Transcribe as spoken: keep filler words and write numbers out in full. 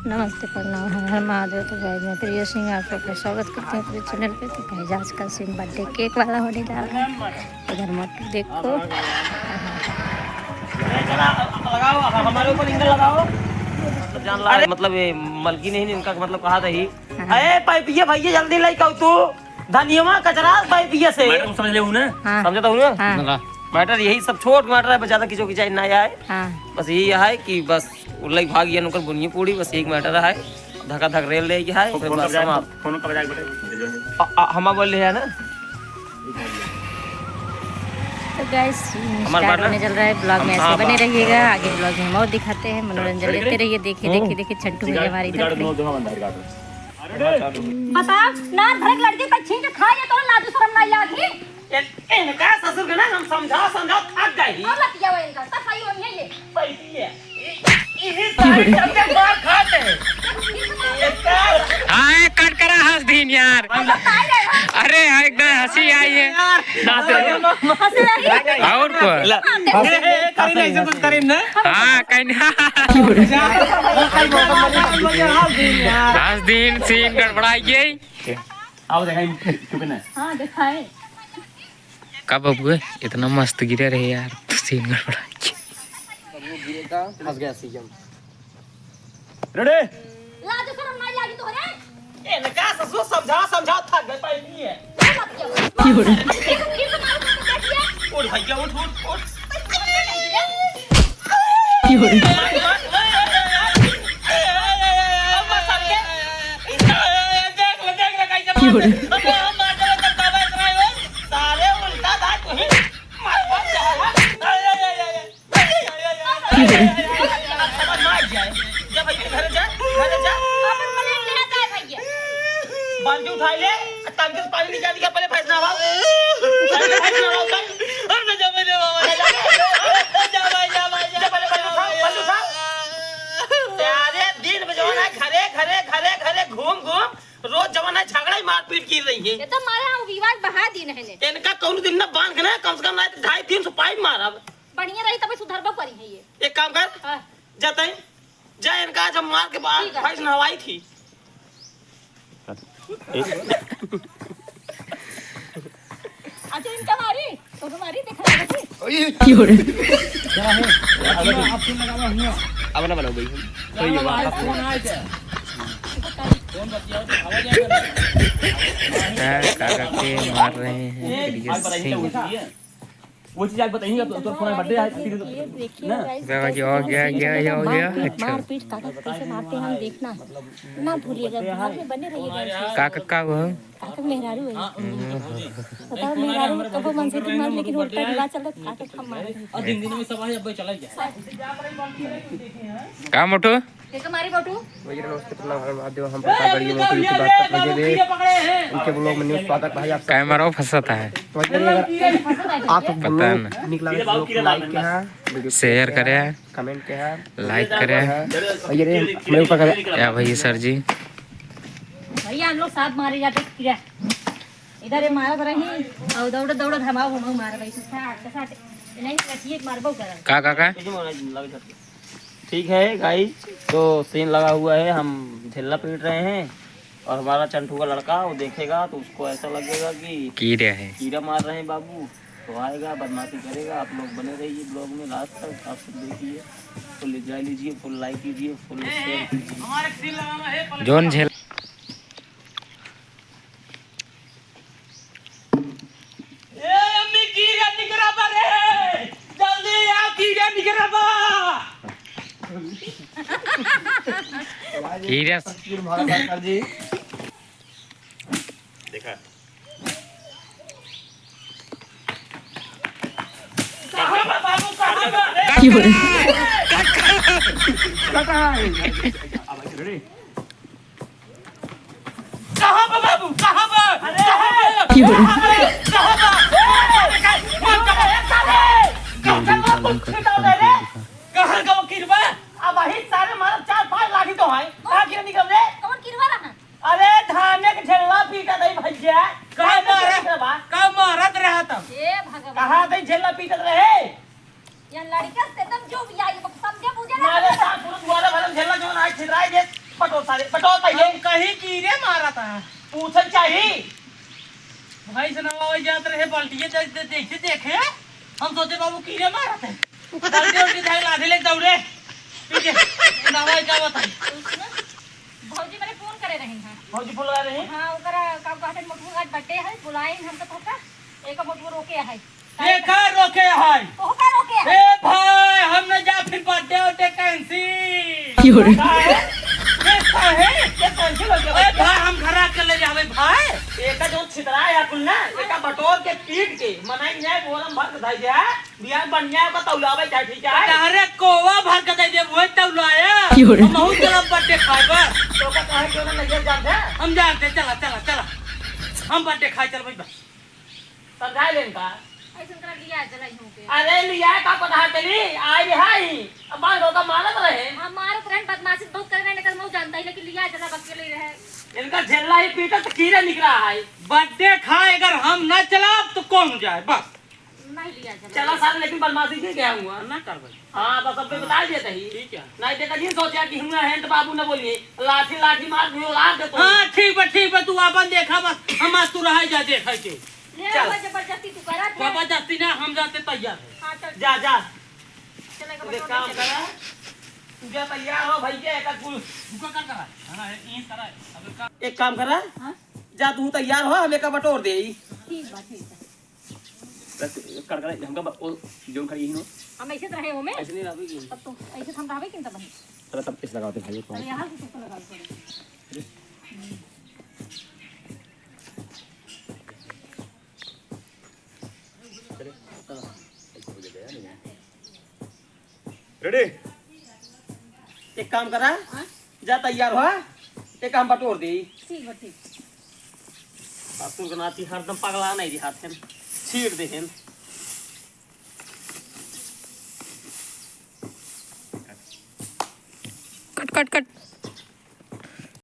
नमस्ते, प्रणाम, हर हर महादेव। तो guys, मैं प्रिया सिंह, आप सबका स्वागत करती हूँ अपने channel पे। तो guys, आज का scene birthday cake वाला होने जा रहा है। इधर मोटू देखो। लगाओ, हमारे ऊपर एंगल लगाओ। जान ला, अरे, मतलब, ये मलकिन नहीं, इनका मतलब कहा था ही। हाँ। अरे, पाइपिया भैया, जल्दी लेके आओ तू। धनियवा कचरा पाइपिया से। मैटर समझ ले हूँ ना? हाँ। समझता हूँ ना? हाँ। Matter यही सब छोट matter है, बस ज्यादा खिचो खिचाई ना आए। हाँ। बस यही है कि बस उल्लाई भाग गया नौकर बुनिए पूरी, बस एक matter है, धका धक रेल ले गया है, ओके, फिर फोन बस कर जाए, समाप्त। फोन कर जाए बेटे, भेजो। अ, अ, हमा बोल रहे हैं ना? तो guys, हमार स्टार्ट होने चल रहा है, vlog में ऐसे बने रहिएगा। आगे vlog में हम और दिखाते हैं, मनोरंजन लेते रहिए। देखिए, देखिए, देखिए, छंटू भैया हमारी तरफ से। बताओ ना, धड़क लड़के का छींक खा जाए तो लाजो शरम ना लागी। इन-, इनका ससुर के ना हम समझा, समझा थक गई। अब मत जाओ इनका, सफाई होनी है ये। पैसी है। इ-, इही सारे चलते मार खाते हैं। इनका हाँ, कट करा हंस दीन यार। अरे, एकदम हंसी आई है। हंसी आई। और को? ला। ए, ए, ए, करीन ऐसे कुछ करीन ना। हाँ, कहीं ना। हंस दीन, scene गड़बड़ाई गई। आओ देखा, चुप ना। हाँ, दिखाए। का बबुआ, इतना मस्त गिरा रहे यार, तो scene गड़बड़ा गया। फंस गया सीएम। रेडी? लाज शरम नहीं लागी तोहरे? इनका ससुर समझा, समझा थक गए, पानी है। क्यों रे? उठ भैया, उठ, उठ, उठ। बाल्टी उठा ले, टंकी से पानी निकाल के पहले फैसला हुआ। पहले फैसला हुआ, तब। हम ना जाबे रे बाबा। जा भाई, जा भाई, जा। पहले बल्ली उठा, बल्ली उठा। सारे दिन में जवन है, घरे, घरे, घरे, घरे घूम, घूम, रोज जवन है, झगड़ा ही मारपीट की रही है। ये तो मारा विवाद बहा दिन है ने। इनका कौन दिन ना बांध के ना, कम से कम ना ढाई तीन सौ पाइप मारब। बढ़िया रही, तभी सुधरबो करी है ये। एक काम कर, हाँ। जाते हैं। जा, इनका आज हम मार के बाद ठीक है। भैंस नहवाई थी। अच्छा, इनका मारी, तो हमारी देखा जाएगी। क्यों रे? अब ना बनाओ भाई। सही है, बात। काका के मार रहे हैं प्रिय सिंह। वो चीज आज बताइए, तो, तो फोन बर्थडे है, फिर ये देखिए ना। Guys, देखिए, हो गया, हो गया, हो गया। अच्छा। मारपीट काका कैसे मारते हैं, हम देखना ना भूलिएगा, vlog में बने रहिएगा। काका का वो? काका मेहरारू है। बताओ, मेहरारू कबो मन से दिन मार, लेकिन उल्टा रिवाज चल रहा है, काका का मार। और दिन दिन में सब आज अब चला गया। का मोटू? एक हमारी मोटू। भैया नमस्ते, प्रणाम, हर महादेव। हम प्रतापगढ़ के मोटू YouTube बात कर रहे थे। इनके vlog में न्यू स्वागत भाई आप सबका। कैमरा फंसता है। तो भैया अगर आप vlog निक लगे तो vlog को like किया, video share किया, करें, comment किया, like करें। भैया रे, मेरे ऊपर कर। क्या भैया सर जी? भैया हम लोग साथ मारे जाते कीड़ा। इधर ये मारत रही और दौड़ दौड़ धमाव हम मार भाई। साठ, साठ। नहीं, रखिए, मारबो करब। का, का, का? ठीक है guys, तो scene लगा हुआ है, हम झेल्ला पीट रहे हैं और हमारा चंटू का लड़का वो देखेगा तो उसको ऐसा लगेगा कि कीड़ा है। कीड़ा मार रहे हैं बाबू। तो आएगा, बदमाशी करेगा। आप लोग बने रहिए vlog में last तक, आप सब देखिए, full enjoy लीजिए, full like कीजिए, full share कीजिए। जौन झेल ए अम्मी, कीड़ा निकरा बा रे, जल्दी आओ, कीड़ा निकरा बा। कीड़ा। तस्वीर महाराज जी। देखा। कहाँ बा बाबू, कहाँ बा? कटा है। अब ready? कहाँ बा बाबू? कहाँ बा? अरे! कहाँ बा? की बोले? कहाँ बा? कहाँ बा? ए! कहाँ बा? कहाँ बा? कहाँ बा? अब वही सारे मारब, चार पांच लाठी तो है। कहाँ गिर निकल रे? कौन किरवा रहा? अरे धाने के झेल्ला पीटा दई भैया। का कहाँ मारत, गिर बा? का मारत रहा तब? हे भगवान। कहाँ दई झेल्ला पीटत रहे? या लड़का से एकदम जो भी आई, वो समझे बुझे ना मारे समझे। साथ पुरुष वाला भरम झेल्ला जो ना छितराई दे। बटोर सारे, बटोर पहिले। हम कहीं कीरे मारत है। पूछल चाही। भाई से नवावे जात रहे, बाल्टिए दे, दे, जैसे देखे, हम सोचे बाबू कीरे मारत है। बाल्टी उल्टी धाई लाठी लेके दौड़े। पीछे, नवावे जावत है। भौजी मेरे फोन करे रही हैं। भौजी फोन लगा रही हैं? हाँ, ओकरा का कहते हैं, मोटू का बर्थडे है, बुलाइन हमका तो का, एक मोटू रोके है। एका रोके है। तोहका रोके है। ए भाई, हम न जा फिर बर्थडे उर्डे कैंसिल। क्यों रे? काहे? ये काहे? ये कैंसिल हो गया ए बर्थडे? भाई, हम घर आके ले जावे भाई। एका जो छितरा है कुल ना, एका बटोर के पीट के मनाई जाए, बोलम भर के धाई जाए, बियाह बढ़िया का तौलावे जाए, ठीक है? अरे कोवा भर के दे दे, वही तौलाया। क्यों रे? हम बहुत चलब बर्थडे खाए बस। तो का कहे क्यों ना लगे जान है? हम जानते, चला, चला, चला। हम बर्थडे खाए चल भाई बस। समझा लेन का? ऐसन करा लिया चला ही होके। अरे लिया का पता चली, आई हाई। अब बाल रोका मारत रहे। हाँ, मारत रहे, बदमाशी बहुत करे रहे, लेकिन मऊ जानता ही, लेकिन लिया चला बक्के ले रहे। इनका झेलना ही पीटा तो कीड़ा निकला है। बर्थडे खाए अगर हम ना चलाब तो कौन जाए, बस। नहीं लिया चला। चला सारे, लेकिन बदमाशी की क्या हुआ? ना कर भाई। हाँ, बस अब बता देते ही। ठीक है। नहीं देखा जी, सोचा कि हुआ है तो बाबू ने बोलिए, लाठी लाठी मार दियो, लात दे तो। हाँ, ठीक बा, ठीक बा, तू आपन देखा बस, हम आज तू रहा जा देखे के। ले चल। आवा, जबरदस्ती तू करा थे। जबरदस्ती ना, हम जाते तैयार है। हाँ, चल। जा, जा। चले का तू एक बटोर काम दे। करा, तू जा तैयार हो भैया, एक कुल रुका कर करा, है ना, एक ईंट करा, अब एक का एक काम करा, हाँ? जा तू तैयार हो, हम एक बटोर दे। ठीक बा, ठीक बा। बस कर करा, हमका ब-, ओ, जो खड़ी ही नो। हम ऐसे तो रहे हो में? ऐसे नहीं रहा, अभी तब तो ऐसे हम रहबे किन तब बनी। चलो तब इस लगाओ थे भाई, कौन? अरे यहाँ से तो लगा दो। रेडी? एक काम करा, हाँ? जा तैयार हो, एक हम बटोर दे। ठीक बा, ठीक। ससुर के नाती हरदम पगला नहीं रहा थे, छीट दे हैं। कट, कट, कट।